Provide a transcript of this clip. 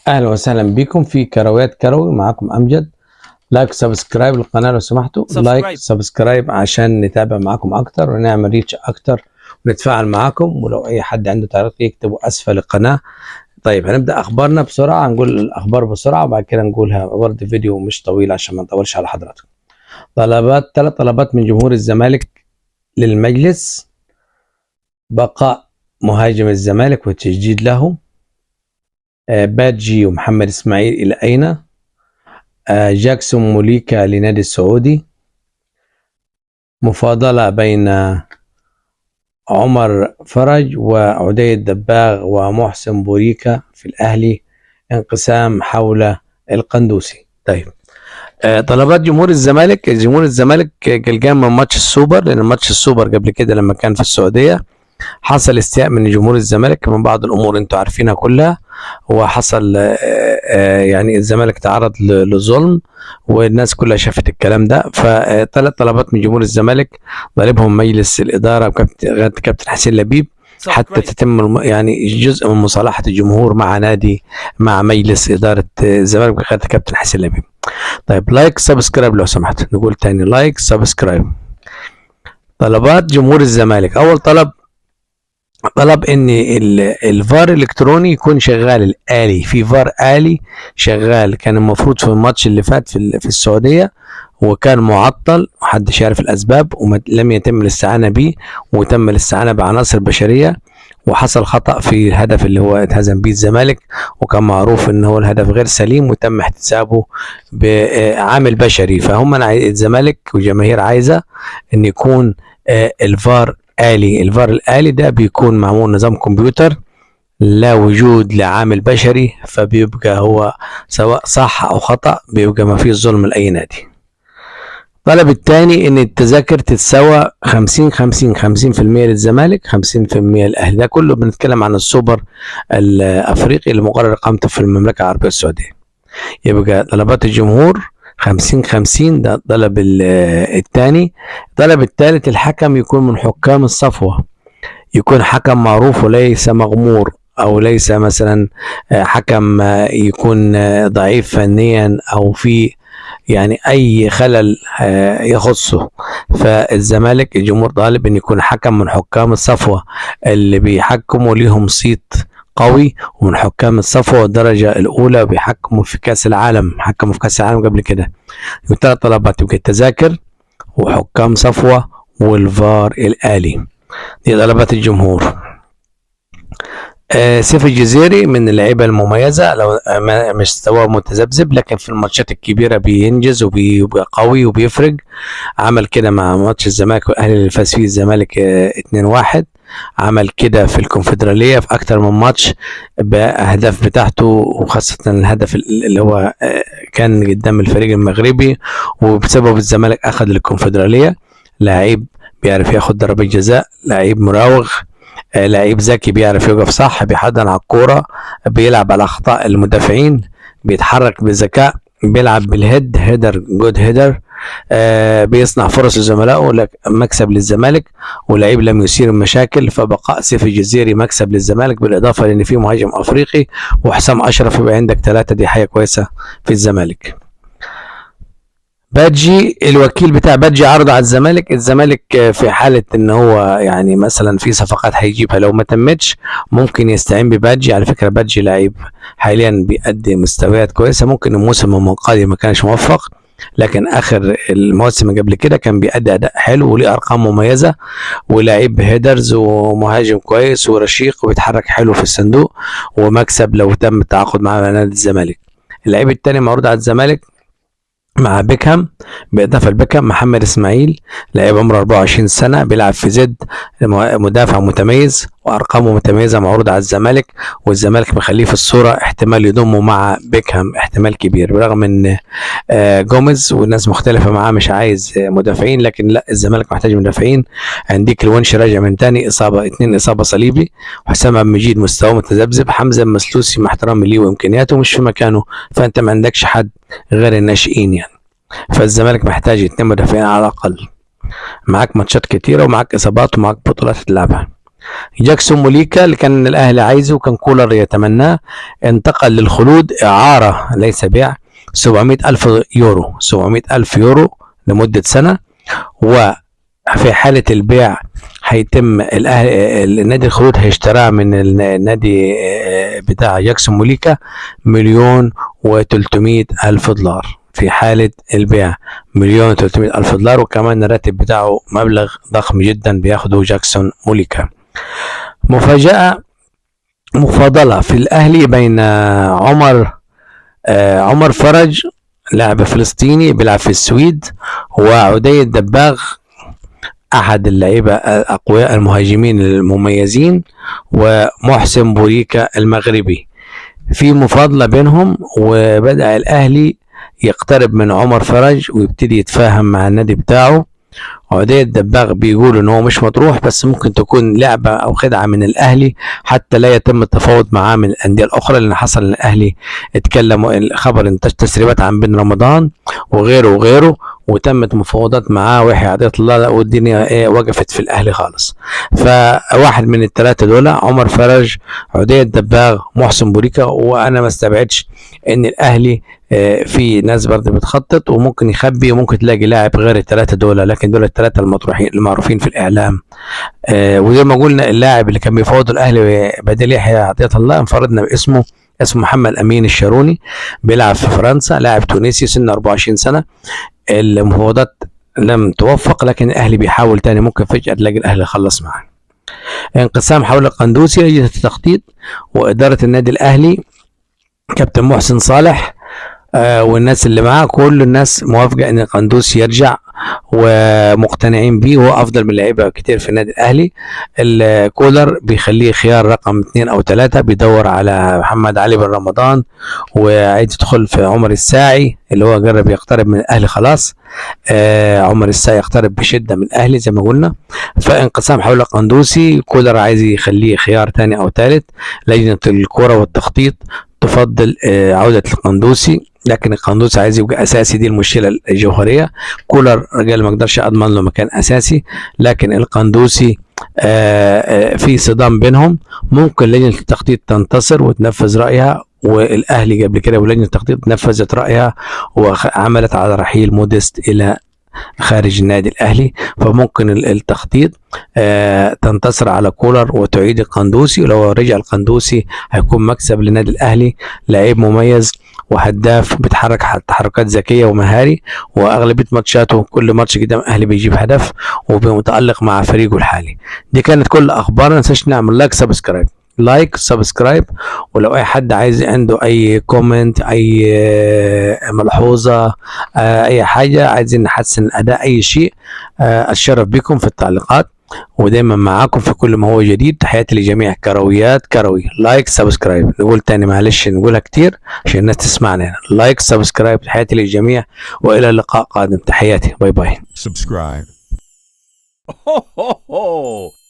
اهلا وسهلا بكم في كرويات كروي، معاكم امجد. like subscribe للقناة لو سمحتوا، like Subscribe. subscribe عشان نتابع معاكم اكتر ونعمل reach اكتر ونتفاعل معاكم. ولو اي حد عنده تعليق يكتبه اسفل القناه. طيب هنبدا اخبارنا بسرعه، هنقول الاخبار بسرعة وبعد كده نقولها برضه، فيديو مش طويل عشان ما نطولش على حضراتكم. طلبات، 3 طلبات من جمهور الزمالك للمجلس: بقاء مهاجم الزمالك والتجديد له، بادجي ومحمد اسماعيل الى اين، جاكسون موليكا لنادي السعودي، مفاضلة بين عمر فرج وعدي الدباغ ومحسن بوريكا في الأهلي، انقسام حول القندوسي. طيب، طلبات جمهور الزمالك. جمهور الزمالك قلقان من ماتش السوبر، لأن ماتش السوبر قبل كده لما كان في السعودية حصل استياء من جمهور الزمالك من بعض الأمور انتوا عارفينها كلها، وحصل يعني الزمالك تعرض لظلم والناس كلها شافت الكلام ده. فثلاث طلبات من جمهور الزمالك طالبهم مجلس الإدارة وكابتن حسين لبيب حتى Subscribe. تتم يعني جزء من مصالحة الجمهور مع نادي مع مجلس إدارة الزمالك بقيادة كابتن حسين لبيب. طيب، like subscribe لو سمحت، نقول تاني like subscribe. طلبات جمهور الزمالك: أول طلب، طلب ان الفار الالكتروني يكون شغال، الالي، في فار آلي شغال. كان المفروض في الماتش اللي فات في السعودية وكان معطل، محدش يعرف الاسباب، ولم يتم الاستعانة به، وتم الاستعانة بعناصر بشرية، وحصل خطأ في الهدف اللي هو اتهزم به الزمالك، وكان معروف ان هو الهدف غير سليم وتم احتسابه بعامل بشري. فهم الزمالك والجماهير عايزة ان يكون الفار آلي. الفار الآلي ده بيكون معمول نظام كمبيوتر، لا وجود لعامل بشري، فبيبقى هو سواء صح أو خطأ بيبقى ما فيش ظلم لأي نادي. الطلب الثاني ان التذاكر تتساوى 50 50، 50% للزمالك، 50% للأهلي. ده كله بنتكلم عن السوبر الأفريقي اللي مقرر إقامته في المملكة العربية السعودية. يبقى طلبات الجمهور 50 50، ده الطلب الثاني. الطلب الثالث، الحكم يكون من حكام الصفوة، يكون حكم معروف وليس مغمور، او ليس مثلا حكم يكون ضعيف فنيا او في يعني اي خلل يخصه. فالزمالك الجمهور طالب ان يكون حكم من حكام الصفوة اللي بيحكموا ليهم صيت قوي، ومن حكام الصفوة والدرجة الأولى، بيحكموا في كأس العالم، حكموا في كأس العالم قبل كده. ثلاث طلبات، يبقى التذاكر وحكام صفوة والفار الآلي، دي طلبات الجمهور. سيف الجزيري من اللعيبة المميزة، لو مستواه متذبذب لكن في الماتشات الكبيرة بينجز وبيبقى قوي وبيفرق. عمل كده مع ماتش الزمالك والأهلي اللي فاز فيه الزمالك 2-1، عمل كده في الكونفدرالية في أكتر من ماتش بأهداف بتاعته، وخاصة الهدف اللي هو كان قدام الفريق المغربي وبسبب الزمالك أخذ الكونفدرالية. لعيب بيعرف ياخد ضربة جزاء، لعيب مراوغ، لعيب ذكي، بيعرف يقف صح، بيحضن على الكورة، بيلعب على أخطاء المدافعين، بيتحرك بذكاء، بيلعب بال head، header، good header، بيصنع فرص لزملائه، مكسب للزمالك، ولعيب لم يثير المشاكل. فبقاء سيف الجزيري مكسب للزمالك، بالإضافة لأن في مهاجم أفريقي وحسام أشرف، يبقى عندك 3، دي حاجة كويسة في الزمالك. بادجي، الوكيل بتاع بادجي عرض على الزمالك. الزمالك في حالة ان هو يعني مثلا في صفقات هيجيبها لو ما تمتش ممكن يستعين ببادجي. على فكرة بادجي لعيب حاليا بيأدي مستويات كويسة، ممكن الموسم المنقضي ما كانش موفق، لكن اخر المواسم قبل كده كان بيأدي اداء حلو وليه ارقام مميزة، ولاعيب headers ومهاجم كويس ورشيق وبيتحرك حلو في الصندوق، ومكسب لو تم التعاقد مع نادي الزمالك. اللعيب الثاني معروض على الزمالك مع بيكهام، بإضافة لبيكهام محمد إسماعيل، لاعب عمره 24 سنة بيلعب في زد، مدافع متميز وأرقامه متميزة، معروض على الزمالك، والزمالك مخليه في الصورة، احتمال يضمه مع بيكهام، احتمال كبير، برغم ان جوميز والناس مختلفة معاه مش عايز مدافعين، لكن لا، الزمالك محتاج مدافعين. عنديك الونش راجع من تاني إصابة، 2 إصابة صليبي، وحسام عبد المجيد مستواه متذبذب، حمزة المسلوسي مع احترامي ليه وإمكانياته مش في مكانه، فأنت ما عندكش حد غير الناشئين يعني. فالزمالك محتاج 2 مدافعين على الأقل. معاك ماتشات كتيرة ومعاك إصابات ومعاك بطولات تلعبها. جاكسون موليكا اللي كان الاهلي عايزه وكان كولر يتمناه، انتقل للخلود اعاره ليس بيع، 700 الف يورو، 700 الف يورو لمدة سنه. وفي حاله البيع هيتم الاهلي النادي الخلود هيشتراه من النادي بتاع جاكسون موليكا 1,300,000 دولار. في حالة البيع 1,300,000 دولار، وكمان الراتب بتاعه مبلغ ضخم جدا بياخده جاكسون موليكا. مفاجأة، مفاضلة في الأهلي بين عمر فرج، لاعب فلسطيني بيلعب في السويد، وعدي الدباغ أحد اللعيبة الأقوياء المهاجمين المميزين، ومحسن بوريكا المغربي. في مفاضلة بينهم، وبدأ الأهلي يقترب من عمر فرج ويبتدي يتفاهم مع النادي بتاعه. عدي الدباغ بيقول ان هو مش مطروح، بس ممكن تكون لعبة او خدعة من الاهلي حتى لا يتم التفاوض معاه من الاندية الاخرى، لان حصل ان الاهلي اتكلموا، الخبر انتشر تسريبات عن بن رمضان وغيره وغيره، وتمت مفاوضات معاه ويحيى عطية الله، والدنيا ايه وقفت في الاهلي خالص. فواحد من الثلاثة دول، عمر فرج، عدي الدباغ، محسن بوريكا. وانا ما استبعدش ان الاهلي في ناس برضه بتخطط وممكن يخبي، وممكن تلاقي لاعب غير الثلاثة دول، لكن دول الثلاثة المطروحين المعروفين في الاعلام. وزي ما قلنا اللاعب اللي كان بيفاوض الاهلي بديل يحيى عطية الله انفردنا باسمه، اسمه محمد امين الشاروني، بيلعب في فرنسا، لاعب تونسي سنة 24 سنه. المفاوضات لم توفق، لكن الاهلي بيحاول تاني، ممكن فجاة تلاقي الاهلي خلص معاه. انقسام حول القندوسي، لجنة التخطيط واداره النادي الاهلي كابتن محسن صالح والناس اللي معاه، كل الناس موافقة ان القندوسي يرجع ومقتنعين بيه، وهو افضل من لعيبة كتير في النادي الاهلي. الكولر بيخليه خيار رقم 2 او 3، بيدور على محمد علي بن رمضان، وعايز يدخل في عمر الساعي اللي هو جرب يقترب من الاهلي خلاص. عمر الساعي يقترب بشده من الاهلي زي ما قلنا. فانقسام حول القندوسي، كولر عايز يخليه خيار تاني او ثالث. لجنة الكره والتخطيط تفضل عوده القندوسي، لكن القندوسي عايز يبقى اساسي، دي المشكلة الجوهرية. كولر رجال ما اقدرش اضمن له مكان اساسي، لكن القندوسي في صدام بينهم. ممكن لجنة التخطيط تنتصر وتنفذ رايها، والاهلي قبل كده ولجنه التخطيط نفذت رايها وعملت على رحيل موديست الى خارج النادي الاهلي. فممكن التخطيط تنتصر على كولر وتعيد القندوسي، ولو رجع القندوسي هيكون مكسب للنادي الاهلي، لعيب مميز وهداف، بيتحرك تحركات ذكية ومهاري، واغلبيه ماتشاته كل ماتش قدام الاهلي بيجيب هدف، ومتالق مع فريقه الحالي. دي كانت كل اخبارنا، ما تنساش نعمل like subscribe، like subscribe. ولو اي حد عايز عنده اي comment، اي ملحوظه، اي حاجة عايزين نحسن الاداء، اي شيء، اتشرف بكم في التعليقات، ودايما معاكم في كل ما هو جديد. تحياتي لجميع كرويات كروي. like subscribe، نقول تاني معلش نقولها كتير عشان الناس تسمعنا. like subscribe، تحياتي للجميع والى اللقاء قادم. تحياتي، bye bye. Subscribe. Ho, ho, ho!